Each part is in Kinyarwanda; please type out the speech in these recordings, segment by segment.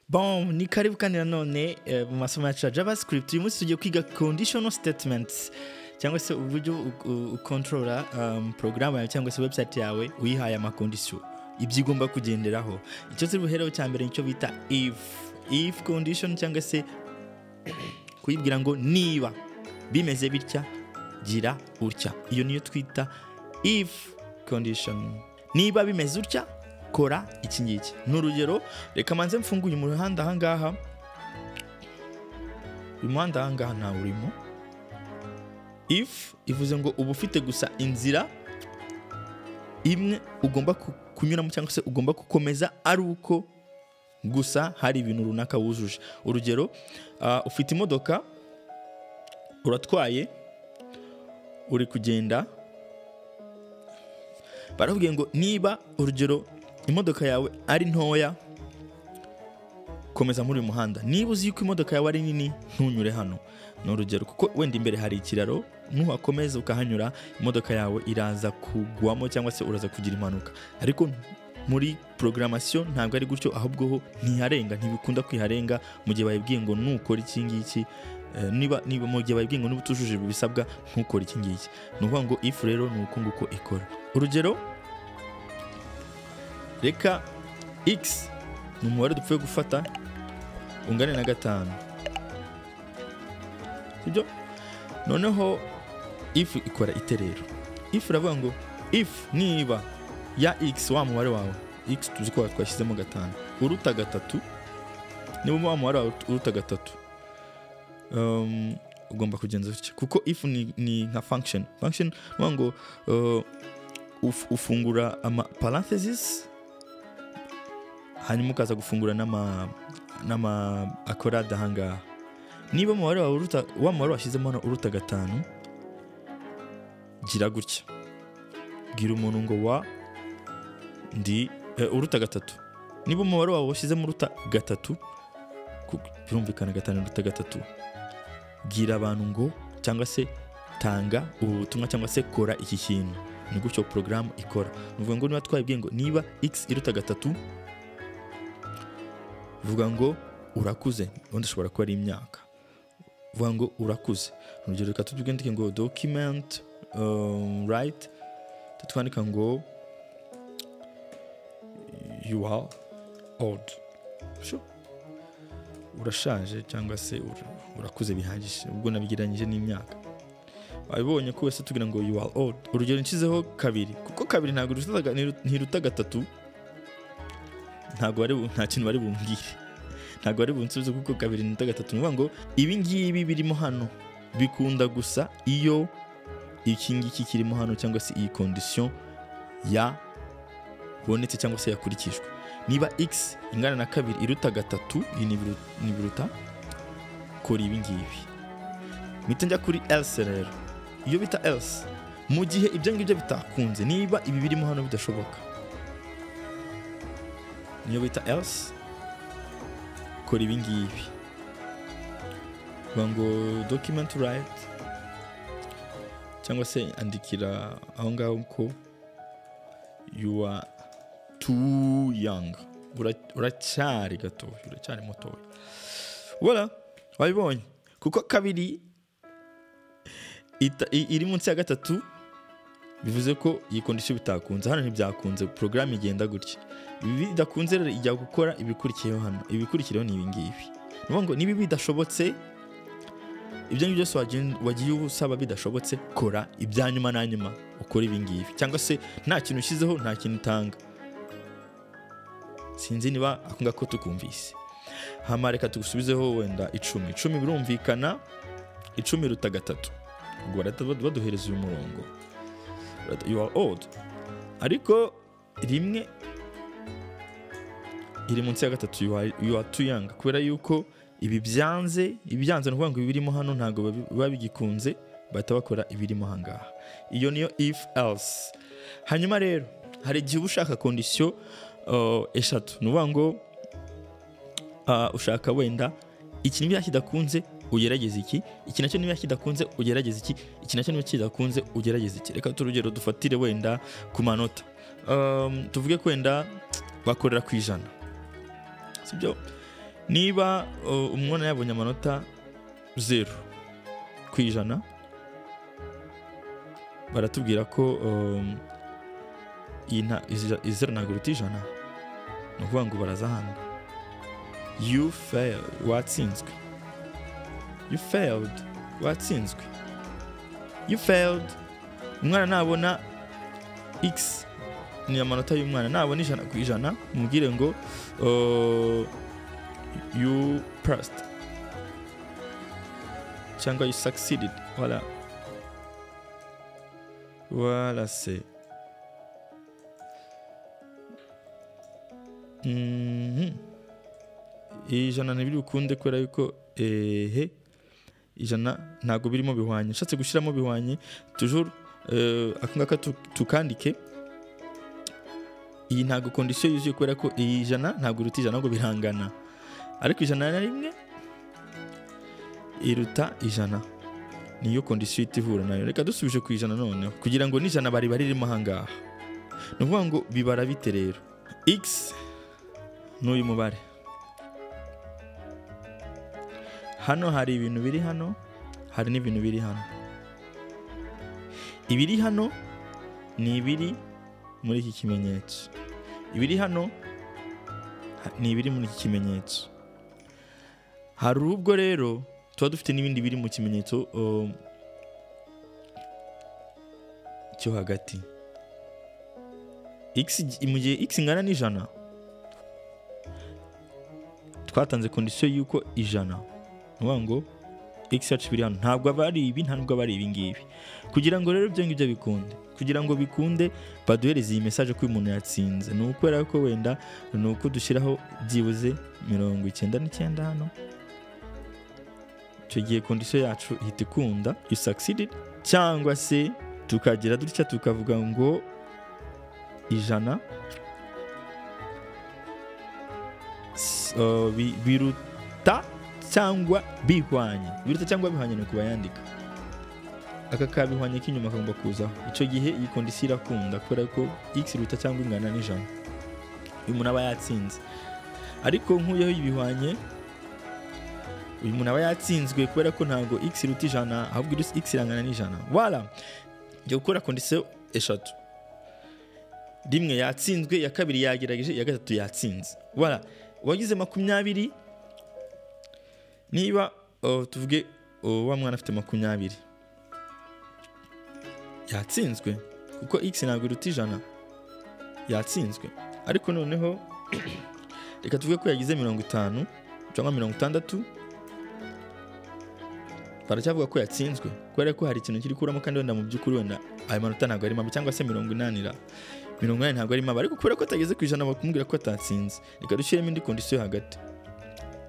Bon, ni karibu kandi nanone mu masomo yacu ya JavaScript. Uyu munsi tugiye kwiga conditional statements, cyangwa se uburyo ukontorora porogaramu yawe cyangwa se website yawe uyihaye ama condition, ibyo igomba kugenderaho. Icyo turi buhereho cya mbere nicyo bita if condition, cyangwa se kuyibwira ngo niba bimeze bitya gira utya. Iyo niyo twita if condition. Niba bimeze utya kora iki ngiki. Ni urugero, reka manze mfunguye umuhanda ahangaha. Uyu muhanda ahangaha ntawe urimo. If ivuze ngo uba ufite gusa inzira imwe ugomba kunyuramo, cyangwa se ugomba gukomeza ari uko gusa hari ibintu runaka wujuje. Urugero, ufite imodoka, uratwaye, uri kugenda, barakubwiye ngo niba urugero imodoka yawe ari ntoya komeza muri uyu muhanda, niba uzi yuko imodoka yawe ari nini ntunyure hano. Ni urugero, kuko wenda imbere hari ikiraro, nuhakomeza ukahanyura imodoka yawe iraza kugwamo cyangwa se uraza kugira impanuka. Ariko muri programmation ntabwo ari gutyo, ahubwo ho ntiharenga, ntibikunda kwiharenga mu gihe bayibwiye ngo nukora iki ngiki, niba mu gihe bayibwiye ngo niba utujuje ibisabwa ntukore iki ngiki. Ni ukuvuga ngo if rero ni uko nguko ikora. Urugero, reka x ni umubare dupfuye gufata ungane na 5, sibyo? Noneho if ikora ite rero? If iravuga ngo if niba ya x wa mubare wawe x tuzi ko twashyizemo 5 uruta 3, niba wa mubare wawe uruta 3, ugomba kugenza utya, kuko if ni nka function. Function ni ngo ufungura ama parenthesis hanyuma ukaza gufungura n'ama accolade ahangaha. Niba umubare wawe uruta wa mubare washyizemo hano uruta 5, gira gutya, bwira umuntu ngo wa ndi uruta 3. Niba umubare wawe washyizemo uruta 3, birumvikana 5 uruta 3, bwira abantu ngo cyangwa se tanga ubu butumwa cyangwa se kora iki kintu. Ni gutyo porogaramu ikora. Ni ukuvuga ngo niba twabibwiye ngo niba x iruta 3, vuga ngo urakuze, ubundi ushobora kuba ari imyaka, vuga ngo urakuze. Urugero, reka tubyandike ngo document write, tutwandika ngo you are old. Sure. Urashaje cyangwa se urakuze bihagije, ubwo nabigereranyije n'imyaka. Wabibonye ko wese tugira ngo you are old. Urugero nshyizeho 2, kuko 2 ntabwo ntiruta 3, ntabwo nta kintu bari bumbwire, ntabwo bari bunsubize kuko 2 ntiruta 3. Ni ukuvuga ngo ibi ngibi birimo hano bikunda gusa iyo iki ngiki kirimo hano, cyangwa se iyi condition yabonetse cyangwa se yakurikijwe. Niba x ingana na 2 iruta 3, iyi ni biruta, kora ibi ngibi. Mpita njya kuri else rero. Iyo bita else, mu gihe ibyo ngibyo bitakunze, niba ibi birimo hano bidashoboka, niyo bita else, kora ibi ngibi. Vuga ngo document write, cyangwa se andikira aho ngaho ko you are too young, uracyari gatoya, uracyari mutoya. Voilà, wabibonye, kuko 2 iri munsi ya 3, bivuze ko iyi condition bitakunze. Hano ntibyakunze, porogaramu igenda gutya. Ibi bidakunze rero ijya gukora ibikurikiyeho hano. Ibikurikiyeho ni ibi ngibi. Ni ukuvuga ngo niba bidashobotse, ibyo ngibyo byose wagiye usaba bidashobotse, kora ibya nyuma na nyuma, ukora ibi ngibi, cyangwa se nta kintu ushyizeho, nta kintu utanga. Sinzi niba ako ngako tukumvise. Hama reka tugusubizeho wenda 10. 10 birumvikana, 10 iruta 3. Ubwo baduhereza uyu murongo you are old, ariko rimwe iri munsi ya 3, you are too young, kubera yuko ibi byanze. Ibyanze ni ukuvuga ngo ibirimo hano ntabwo biba bigikunze, bahita bakora ibirimo ahangaha. Iyo niyo if else. Hanyuma rero hari igihe uba ushaka condition 3, ni ukuvuga ngo ushaka wenda iki niba kidakunze ugerageze iki, iki nacyo niba kidakunze ugerageze iki, iki nacyo niba kidakunze ugerageze iki. Reka turugero dufatire wenda ku manota. Tuvuge ko wenda bakorera ku 100, sibyo? Niba umwana yabonye amanota 0 ku ijana, baratubwira ko iyi 0 ntabwo iruta ijana, ni ukuvuga ngo baraza hano you fail, watsinzwe, you failed, watsinzwe, you failed. Umwana nabona x ni amanota y'umwana, nabona 100 ku ijana mubwire ngo you passed cyangwa you succeeded. Voilà, voilà, c'est ijana ntibiri bukunde kubera yuko ehe ijana ntabwo birimo bihwanye. Ushatse gushyiramo bihwanye toujours aka ngaka tukandike. Iyi ntabwo condition yuzuye kubera ko iyi ijana ntabwo iruta ijana, ahubwo birangana, ariko 101 iruta ijana, niyo condition ihita ihura nayo. Reka dusubije ku ijana noneho kugira ngo n'ijana bari baririmo aha ngaha. Ni ukuvuga ngo bibara bite rero? X n'uyu mubare, hano hari ibintu biri hano, hari n'ibintu biri hano. Ibiri hano ni ibiri muri iki kimenyetso, ibiri hano ni ibiri muri iki kimenyetso. Hari ubwo rero tuba dufite n'ibindi biri mu kimenyetso cyo hagati. X mu gihe x ingana n'ijana, twatanze condition yuko ijana, ni ukuvuga ngo x yacu biri hano, ntabwo aba ari ibi, ntabwo aba ari ibi ngibi. Kugira ngo rero ibyo ngibyo bikunde, kugira ngo bikunde baduhereze iyi message ko uyu muntu yatsinze, ni ukubera ko wenda ni uko dushyiraho byibuze 99 hano. Icyo gihe condition yacu ihita ikunda, you succeeded, cyangwa se tukagira dutya tukavuga ngo ijana biruta cyangwa bihwanye. Biruta cyangwa bihwanye ni ukubayandika, aka kabihwanye k'inyuma kagomba kuzaho. Icyo gihe iyi condition irakunda kubera ko x iruta cyangwa ingana n'ijana, uyu muntu aba yatsinze. Ariko nkuyeho ibihwanye, uyu muntu aba yatsinzwe kubera ko ntabwo x iruta ijana, ahubwo x irangana n'ijana. Voilà, ngiye gukora condition eshatu: rimwe yatsinzwe, iya kabiri yagerageje, iya gatatu yatsinze. Voilà, wagize 20, niba tuvuge wa mwana afite 20 yatsinzwe kuko x ntabwo iruta ijana, yatsinzwe. Ariko noneho reka tuvuge ko yagize 50 cyangwa 60, baracyavuga ko yatsinzwe kubera ko hari ikintu kiri kuramo, kandi wenda mu by'ukuri wenda ayo manota ntabwo ari mabi, cyangwa se 80 80 ntabwo ari mabi, ariko kubera ko atageze ku ijana bakumubwira ko atatsinze. Reka dushyiremo indi condition hagati.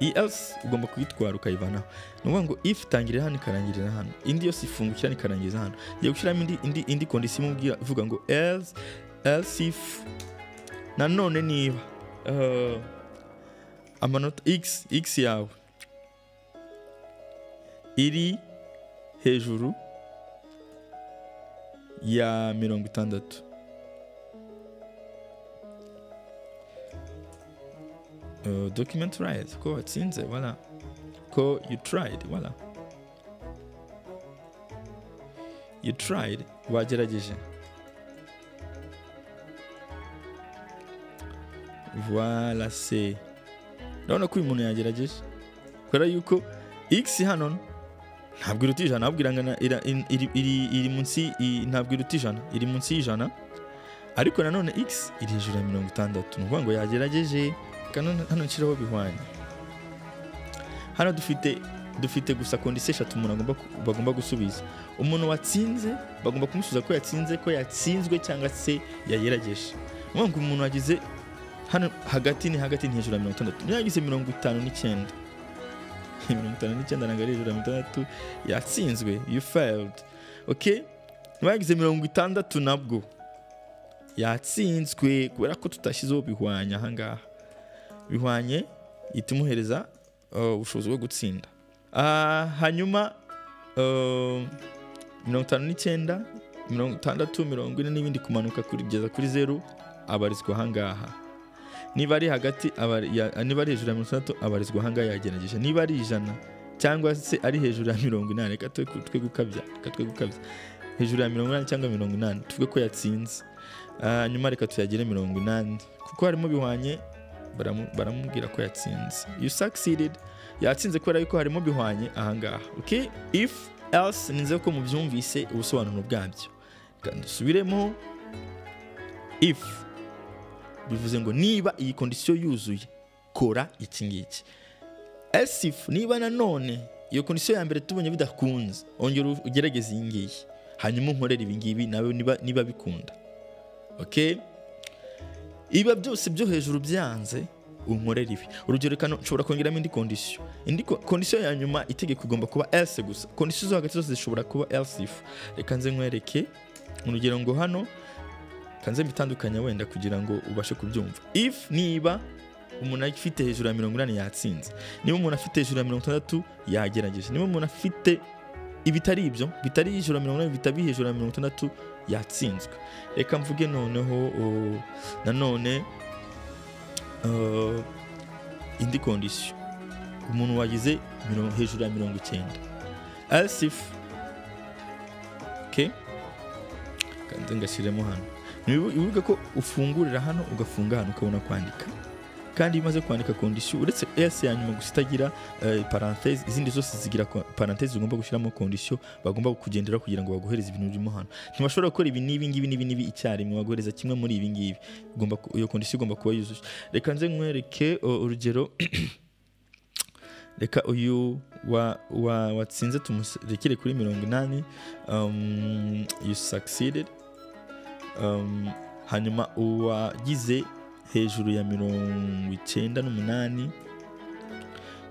Iyi else ugomba kuyitwara ukayivanaho. Ni ukuvuga ngo if itangirira hano ikarangirira hano, indi yose ifungukira ikarangiriza hano. Ngiye gushyiramo indi condition imubwira ivuga ngo else if nanone niba amanota x yawe iri hejuru ya 60, document right ko watsinze, voilà, ko you tried, voilà, you tried, wagerageje. Voilà, c'est urabona ko uyu muntu yagerageje kubera yuko x hano ntabwo iruta ijana, ahubwo irangana iri munsi, ntabwo iruta ijana, iri munsi y'ijana, ariko nanone x iri hejuru ya 60, ni ukuvuga ngo yagerageje. Hano nshyiraho bihwanye. Hano dufite gusa condition eshatu umuntu bagomba gusubiza. Umuntu watsinze bagomba kumusubiza ko yatsinze, ko yatsinzwe cyangwa se yagerageje. Ni ukuvuga ngo umuntu wagize hano hagati ni hagati ni hejuru ya 60, niyo yagize 59, 59 ntabwo ari hejuru ya 60, yatsinzwe, you failed. Okay, niba yagize 60 nabwo yatsinzwe kubera ko tutashyizeho bihwanye aha ngaha. Bihwanye itumuhereza ubushobozi bwo gutsinda. Hanyuma 59, 60, 40 n'ibindi kumanuka kugeza kuri 0 abarizwa aha ngaha. Niba ari hagati, niba ari hejuru ya 60 abarizwa ahangaha yagerageje. Niba ari 100 cyangwa se ari hejuru ya 80, reka twe gukabya, hejuru ya 80 cyangwa 80 tuvuge ko yatsinze. Nyuma reka tuyagire 80 kuko harimo bihwanye, baramubwira ko yatsinze. You succeeded, yatsinze kubera yuko harimo bihwanye ahangaha. Okay, if else ninze ko mubyumvise ubusobanuro bwabyo. Dusubiremo. If bivuze ngo niba iyi condition yuzuye kora iki ngiki. Else if niba nanone iyo condition ya mbere tubonye bidakunze, ongera ugerageze iyi ngiyi, hanyuma unkorere ibi ngibi nawe niba bikunda. Okay, iba byose byo hejuru byanze unkorere ibi. Urugero reka nshobora kongeramo indi condition. Indi condition ya nyuma itegeko igomba kuba else gusa. Condition zo hagati zose zishobora kuba else if. Reka nze nkwereke urugero ngo hano kanze mbitandukanya wenda kugira ngo ubashe kubyumva. If niba umuntu afite hejuru ya 80 yatsinze, niba umuntu afite hejuru ya 60 yagerageje, niba umuntu afite ibitari ibyo bitari hejuru ya 80 bitabi hejuru ya 60 yatsinzwe. Reka mvuge noneho nanone indi condition, umuntu wagize hejuru ya 90 else if. Okay, kanze ngashyiremo hano. Wibuke ko ufungurira hano ugafunga hano ukabona kwandika, kandi iyo umaze kwandika condition uretse else ya nyuma gusa itagira parenthèse, izindi zose zigira parenthèse ugomba gushyiramo condition bagomba kugendera kugira ngo baguhereze ibintu birimo hano. Ntibashobora gukora ibi n'ibi ngibi n'ibi n'ibi icyarimwe, baguhereza kimwe muri ibi ngibi. Ugomba iyo condition igomba kuba yuzuye. Reka nze nkwereke urugero. Reka uyu watsinze tumurekere kuri 80, you succeeded. Hanyuma uwagize hejuru ya 98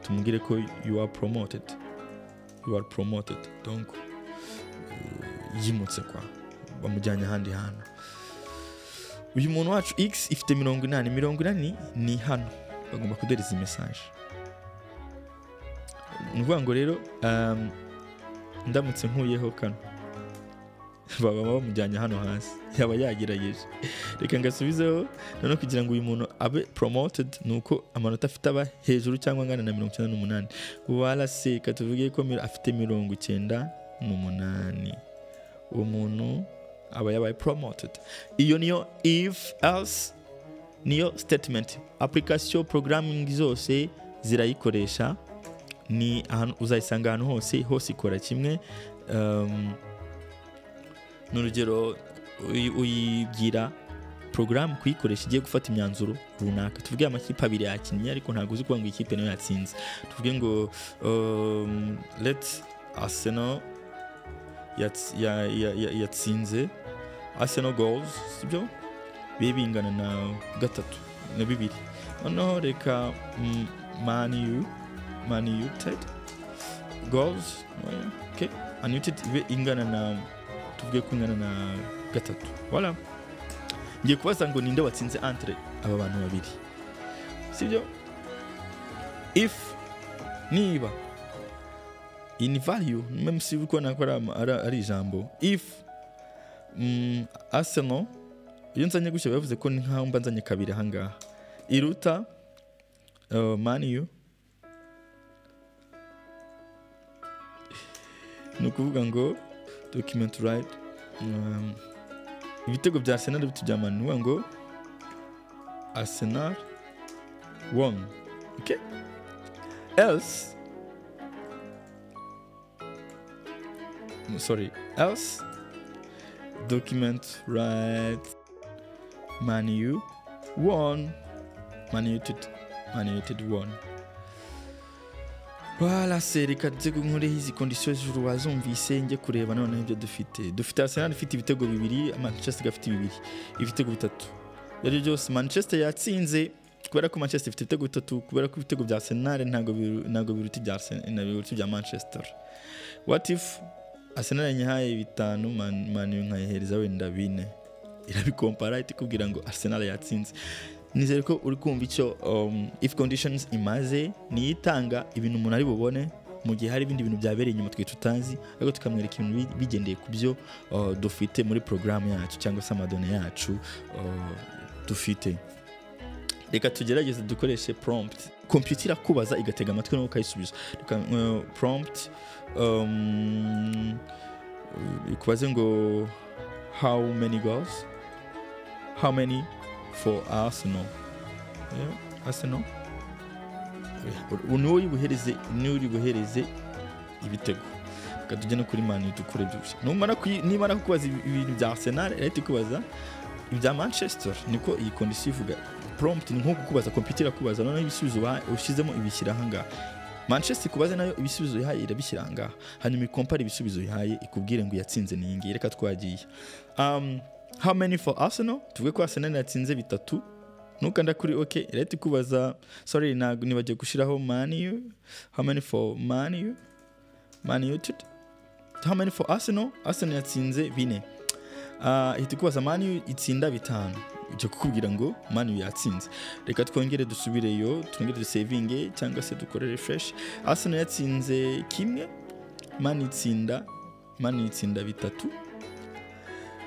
tumubwire ko you are promoted, you are promoted. Donc yimutse kwa bamujyanye ahandi hantu. Uyu muntu wacu x ifite 80, 80 ni hano bagomba kuduhereza message. Ni ukuvuga ngo rero ndamutse nkuyeho kano baba bamujyanye hano hasi yaba yagerageje. Reka ngasubizeho noneho kugira ngo uyu muntu abe promoted nuko amanota afite aba hejuru cyangwa angana na 98. Wala se katuvuge ko afite 98, uwo muntu aba yabaye promoted. Iyo niyo if else, niyo statement. Application programming zose zirayikoresha, ni ahantu uzayisanga ahantu hose hose ikora kimwe. N'urugero uyibwira program kuyikoresha igiye gufata imyanzuro runaka. Tuvuge amakipe abiri yakinnye ariko ntabwo uzi kuvuga ngo ikipe nayo yatsinze. Tuvuge ngo let Arsenal yatsinze, Arsenal goals sibyo bibe bingana na 3 na 2. Noneho reka Man United goals, okay, Man United ibe ingana na, tuvuge ko ingana na 3. Voilà. Ngiye kubaza ngo ninde watsinze entre aba bantu babiri, sibyo? If niba in value, même si uko nakora ari ijambo if Arsenal, iyo nzanye gutya bavuze ko nkaho mba nzanye kabiri ahangaha, iruta Man U, ni ukuvuga ngo document right ibitego bya Arsenal bitu bya Man U, ngo Arsenal won. Okay, else, sorry, else document right Man U won, Man United won. Voilà, c'est reka nkureho izi conditions hejuru wazumvise njye kureba noneho ibyo dufite. Dufite Arsenal ifite ibitego 2, Manchester gafite 2, ibitego 3. Rero byose Manchester yatsinze kubera ko Manchester ifite ibitego 3, kubera ko ibitego bya Arsenal ntago biruta ibya Arsenal, biruta ibya Manchester. What if Arsenal yanyihaye 5, Man U nkayihereza wenda 4? Irabikompara itikubwira ngo Arsenal yatsinze. Nizere ko uri kumva icyo if conditions imaze, ni itanga ibintu umuntu ari bubone mu gihe hari ibindi bintu byabereye inyuma twe tutazi, ariko tukamwereka ibintu bigendeye ku byo dufite muri programme yacu cyangwa se amadone yacu dufite. Reka tugerageze dukoreshe prompt. Computer irakubaza igatega amatwi nawe ukayisubiza. Reka prompt ikubaze ngo how many goals, how many for Arsenal. Yeah, Arsenal. Niwe uri buhereze ibitego. Reka tujye no kuri Man U dukore byose. Nimara kukubaza ibintu bya Arsenal, irahita ikubaza ibya Manchester. Niko iyi condition ivuga. Prompt ni nko kukubaza, computer irakubaza, noneho ibisubizo ushyizemo ibishyira aha ngaha. Manchester ikubaze nayo ibisubizo ihaye irabishyira aha ngaha, hanyuma ikompare ibisubizo ihaye ikubwire ngo yatsinze ni iyi ngiyi. Reka twagiye. How many for Arsenal? Tuvuge ko Arsenal yatsinze 3. Nukanda kuri OK, irahita ikubaza, sorry ntabwo nibagiye gushyiraho Man U. How many for Man U? Man United. How many for Arsenal? Arsenal yatsinze 4. Ihita ikubaza Man U itsinda 5. Icyo kukubwira ngo Man U yatsinze. Reka twongere dusubireyo, twongere dusavinge cyangwa se dukore refresh. Arsenal yatsinze 1, Man itsinda 3.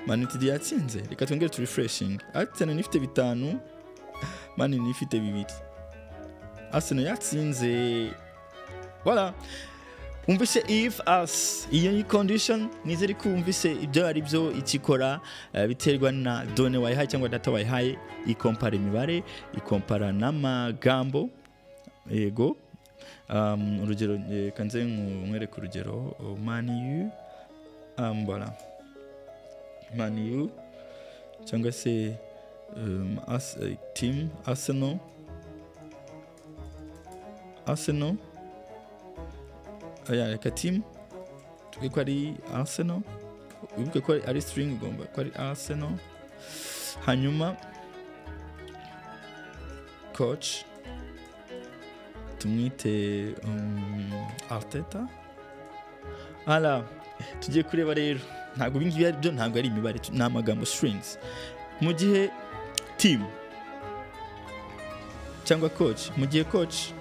Man United yatsinze. Reka twongere tu refreshing. Arsenal ifite 5, Man U ifite 2. Arsenal yatsinze. Voilà. Umvise if else iyo ni condition, nizere ko umvise ibyo ari byo ikikora, biterwa na done wayihaye cyangwa data wayihaye. Ikompara imibare, ikompara n'amagambo. Yego. Urugero kanze nkwereke urugero Man U, voilà. Man U cyangwa se team Arsenal. Arsenal aya reka team tuvuge ko ari Arsenal, wibuke ko ari string, ugomba ko ari Arsenal. Hanyuma coach tumwite Arteta. Ala tugiye kureba rero, ntabwo ibingibi ari byo, ntabwo ari imibare, ni amagambo strings. Mu gihe team cyangwa coach, mu gihe coach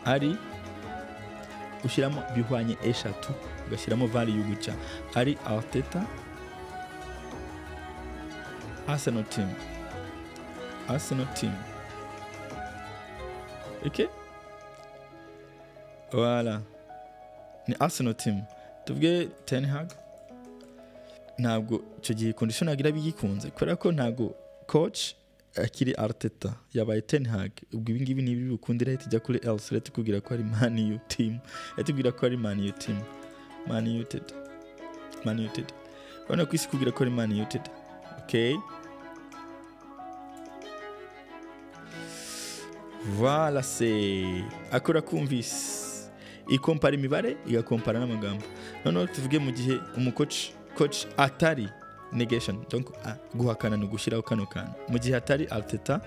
ari ushyiramo bihwanye 3, ugashyiramo value gutya, ari Arteta, Arsenal team, Arsenal team. Okay, voilà, ni Arsenal team. Tuvuge Ten Hag, ntabwo icyo gihe condition agira bigikunze kubera ko ntabwo coach akiri Arteta, yabaye Ten Hag. Ubwo ibi ngibi ni bikundira ijya kuri else, reta ikubwira ko ari Man U team, yatubwira ko ari Man U team, Man United, Man United. Urabona ko isi ikubwira ko ari Man United. Okay, voilà, c'est akora kumvise ikompara imibare igakompara n'amagambo. Noneho tuvuge mu gihe umucoach coach atari negation, donc guhakana ni gushyiraho kano kantu. Mu gihe atari Arteta,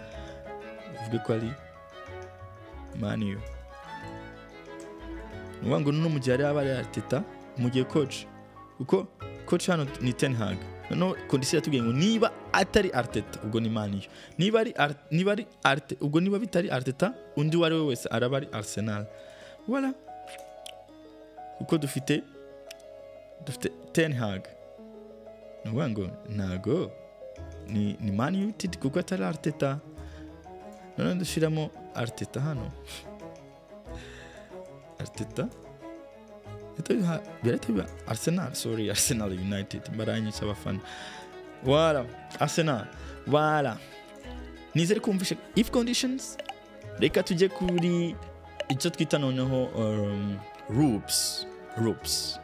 uvuge ko ari Man U. Nuvuga ngo no mu gihe ari Arteta, mu gihe coach, kuko coach hano ni Ten Hag. Noneho condition yatubwiye ngo niba atari Arteta ubwo ni Man U, niba ari Arte, ubwo niba bitari Arteta undi uwo ari we wese araba ari Arsenal. Voilà, kuko dufite Ten Hag. Nuvuga ngo ntago ni Man United kuko atari Arteta. Noneho dushyiramo Arteta hano, Arteta birahita biba Arsenal, sorry Arsenal United, baranyica abafana. Voilà, Arsenal. Voilà, nizere kumvisha if conditions. Reka tujye kuri icyo twita noneho loops.